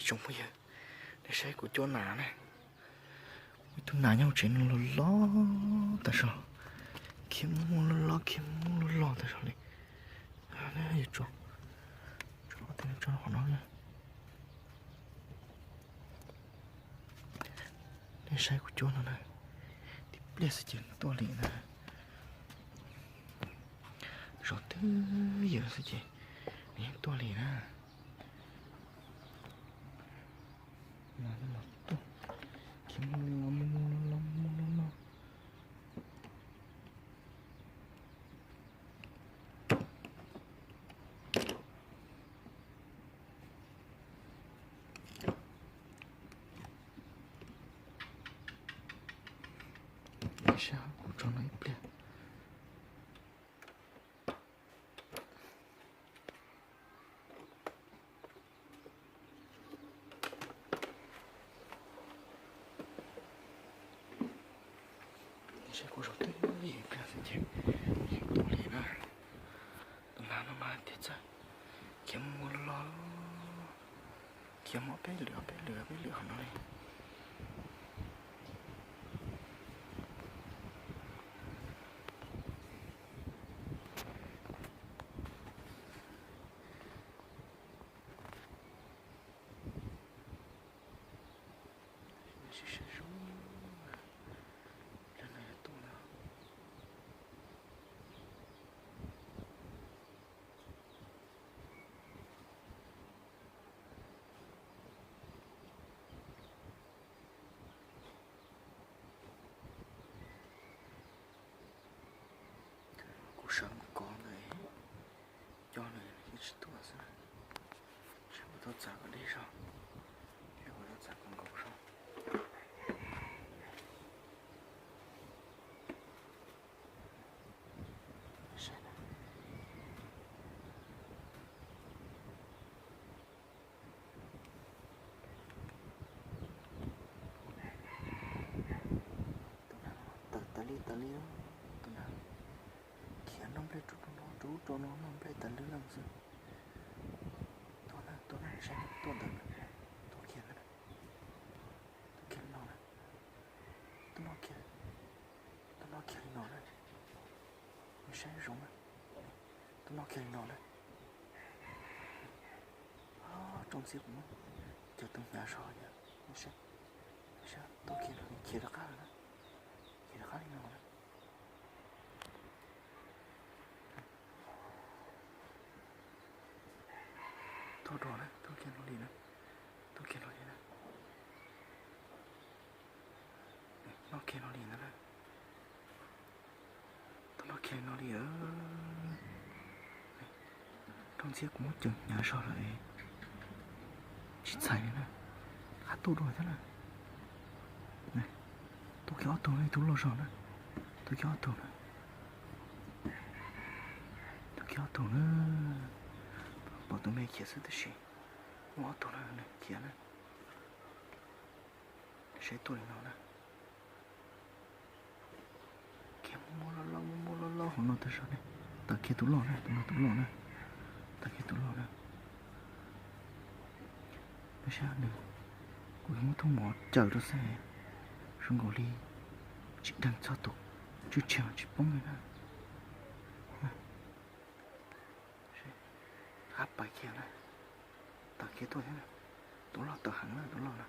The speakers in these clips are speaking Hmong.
Tsoom phooj ywg, nej saib kuv cuab nas na. Ib tug nas nyob hauv tsev no loj loj tag zog, khiav muaj muaj loj loj, khiav muaj muaj loj loj tag zog li. Yog tso, tso qhov no. Nej saib kuv cuab no na, tib pliag xwb ces tuaj li na. Zov twb ywm xwb ces nws yeej tuaj li na. Mas tuaj, khiav muaj muaj loj loj, muaj muaj loj loj. Saib kuv tso no ib pliag. Saib kuv zov twb ywm ib pliag xwb ces tuaj li na. Tus nas no mas tiag txawj, khiav muaj muaj loj loj, khiav muaj peb lwm peb lwm peb lwm qhov no li. Sib sab zoo, lam no yog tuaj no. Kuv sawv mus kov ntawd, coj nws yeej tsis tuaj xwb. Seb puas tau txav kom deb zog, seb puas tau txav kom nkaus zog. Tus nas tawm tas li tas li, tus nas khiav noj nplej rau no rau no, noj nplej tas li lawm xwb. Tuaj na, tuaj na, saib tuaj ntawd, tuaj kiag ntawd, tuaj kiag li no na, tuaj noj kiag, tuaj noj kiag li no na. Saib zoo na, tuaj noj kiag li no na. Rooj ntxiab kuv muab cog tus hnyav zog yog, saib, tuaj kiag no, khiav rov qab lawm na, khiav rov qab li no na. Tuaj dua na, tuaj kiag no li na, tuaj kiag no li na. Noj kiag no li ntag na. Tuaj noj kiag no li. Rooj ntxiab kuv muab cog hnyav zog lawm, tsis txhais li na. Qab tuaj dua thiab na. Tuaj kiag ob tug na, ib tug loj zog na. Tuaj kiag ob tug na. Tuaj kiag ob tug na. Pom tus me khiav xwb tab sis muaj ob tug na, khiav na. Saib tuaj li no na. Khiav muaj muaj loj loj, muaj muaj loj loj hauv no tag zog ne. Tawm kiag tus loj na, tus no tus loj na. Tawm kiag tus loj na. Peb saib nws, kuv muab thooj mov caws rau xwb, zoo nkaus li tsis dheev txog tus tswj tshiab tsis poob li na. Qab pais kiag na. Tawm kiag tuaj thiab na. Tus loj tawm heev na, tus loj na.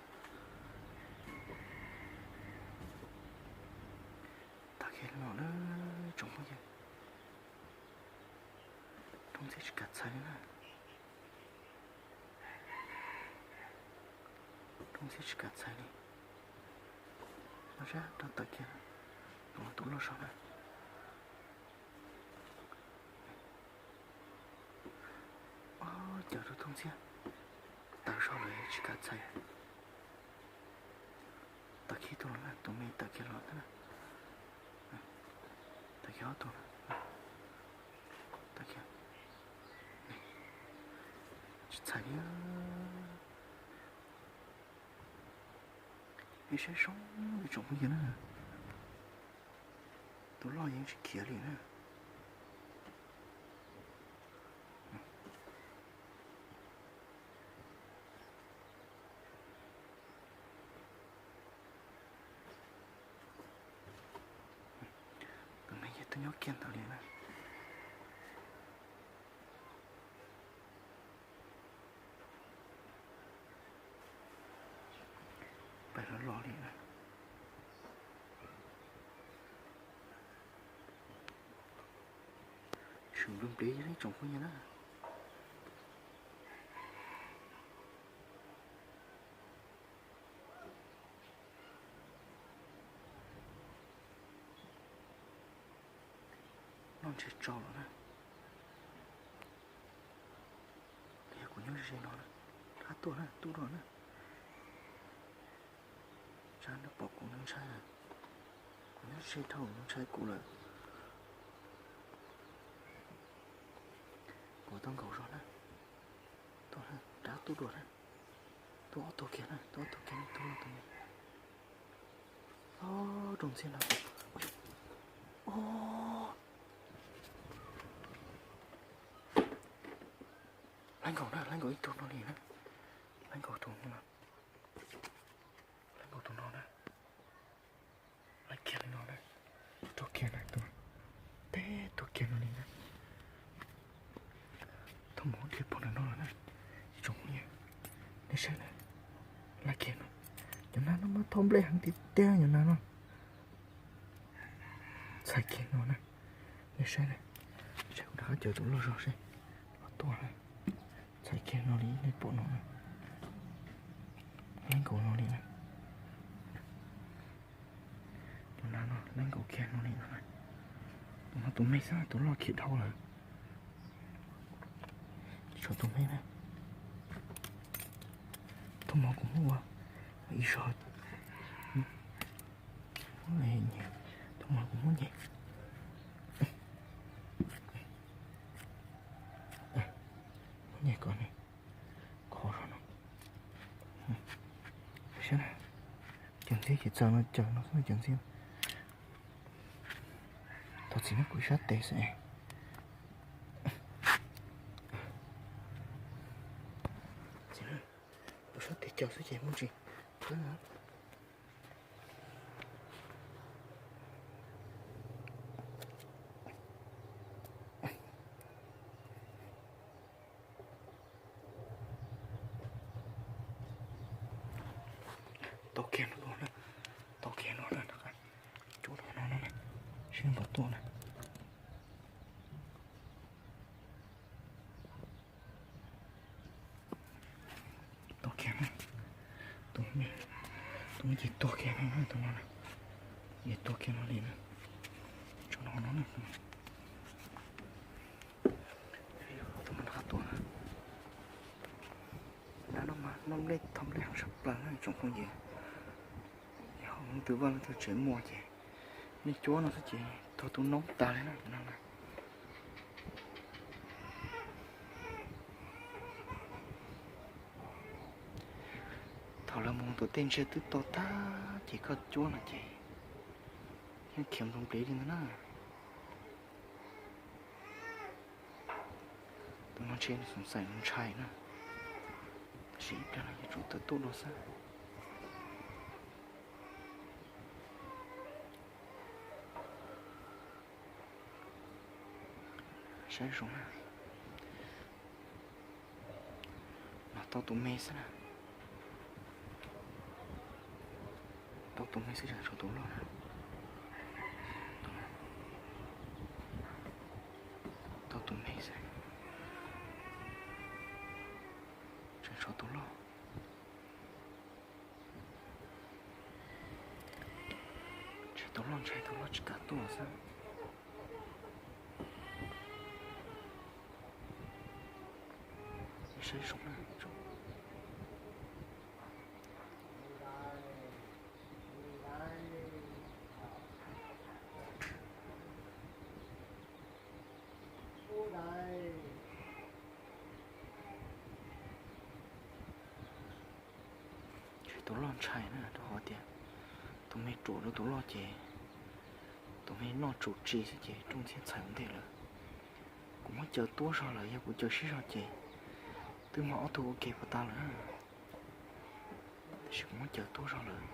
Tawm kiag los na, tsoom phooj ywg. Rooj ntxiab tsis kav txhais li na. Rooj ntxiab tsis kav txhais li. Los saib rau tawm kiag, tus loj zog na. Ob, cawm rau rooj ntxiab, tawm zog lawm tsis kav txhais. Tawm kiag tus los na, tus me tawm kiag los na. Tawm kiag ob tug na. Tawm kiag. Tsis txhais li. Nej saib zoo, ib tsoom phooj ywg na. Tus loj yeej tsis khiav li na. Kiag ntawd li na. Pais los los li na. Tseem nplig nplig ib tsoom phooj ywg na. Noj ntshe tso lawm na. Yog kuv nyob ze no na, rov qab tuaj na, tuaj dua na. Tsam nws pom kuv nws ntshai, kuv nyob ze dhau nws ntshai kuv lawm. Kuv tau nkaum zog na, tuaj na, rov qab tuaj dua na. Tuaj ob tug kiag na, tuaj ob tug kiag na, tuaj ob tug. Ob, rau ntxiag no. Ob, laib nkaus na, laib nkaus ib tug no li na. Laib nkaus tus no, laib nkaus tus no na. Laib kiag li no na. Tuag kiag na, tuag, peb tuag kiag no li na. Tuag mus kiag puag ntawm no lawm na. Ib tsoom phooj ywg, nej saib na, laib kiag no. Cov nab no mas thoj nplej heev tiag tiag cov nab no. Txhais kiag no na, nej saib na, saib kuv rov qab caw tus loj zog seb los tuaj na. Txhais kiag no li nej pom no na, laib nkaus no li na. Tus nab no laib nkaus kiag no li no na. Tus no tus me xwb, tus loj khiav dhau lawm. Tshuav tus me na. Tuaj mov kuv muab ua ib zog. Tuaj mov kuv muab nyem. Muab nyem kom nws khov zog no. Saib na, caws ntxhiab ces txaws no, caws no xwb, caws ntxhiab. Thov txim na, kuv ib sab tes xwb. Kuv sab tes caws xwb ces muaj ntsis. Tau kiag no, tau kiag no na, cuab no no na, seb puas tuaj na. Tuag kiag na. Tus me, tus me ces tuag kiag no na, tus no na. Ces tuag kiag no li na. Tso no no na. Tus me rov qab tuaj na. Nab no mas noj nplej thoj nplej heev tshaj plaws na tsoom phooj ywg. Yog leej twg vaj leej twg tsev muaj ces nej cuab no xwb ces tuag tu noob tas li na no na. Thaum lawv mus tom tej ntsia twb to tag ces koj cuab no ces yeej khiav nploos npliv li ntag na. Tus no ntshe xoom xaim ntshai na, tab sis ib pliag no yuav tsum tawm tuaj dua xwb. Saib zoo na. Mas tau tus me xwb na. Tau tus me xwb, tseem tshuav tus loj na. Tau tus me xwb, tseem tshuav tus loj. Tus loj ntshai, tus loj tsis kam tuaj xwb. Saib zoo na. Ces tus loj ntshai na, rau qhov tias tus me ruam rau tus loj ces tus me noj tsum tsi xwb ces rooj ntxhiab txhais ua ntej lawm. Kuv muab caws tuab zog lawm, yog kuv caws sib zog ces twb muaj ob tug ua ke puas tas lawm, tab sis kuv muab caws tuab zog lawm.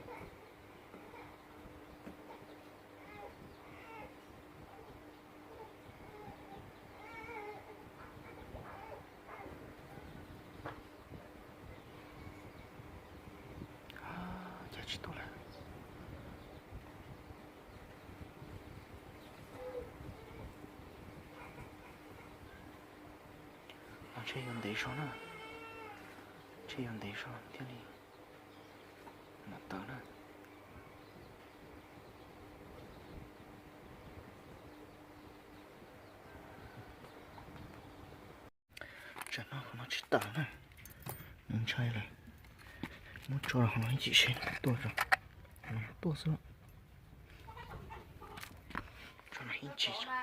Tsheb yuav ntev zog na, tsheb yuav ntev zog thiaj li mam tawm na. Tsam no qhov no tsis tawm na, nws ntshai lawm. Muab tso rau qhov no ib chim seb tuaj tso. Tuaj xwb. Tso no ib chim.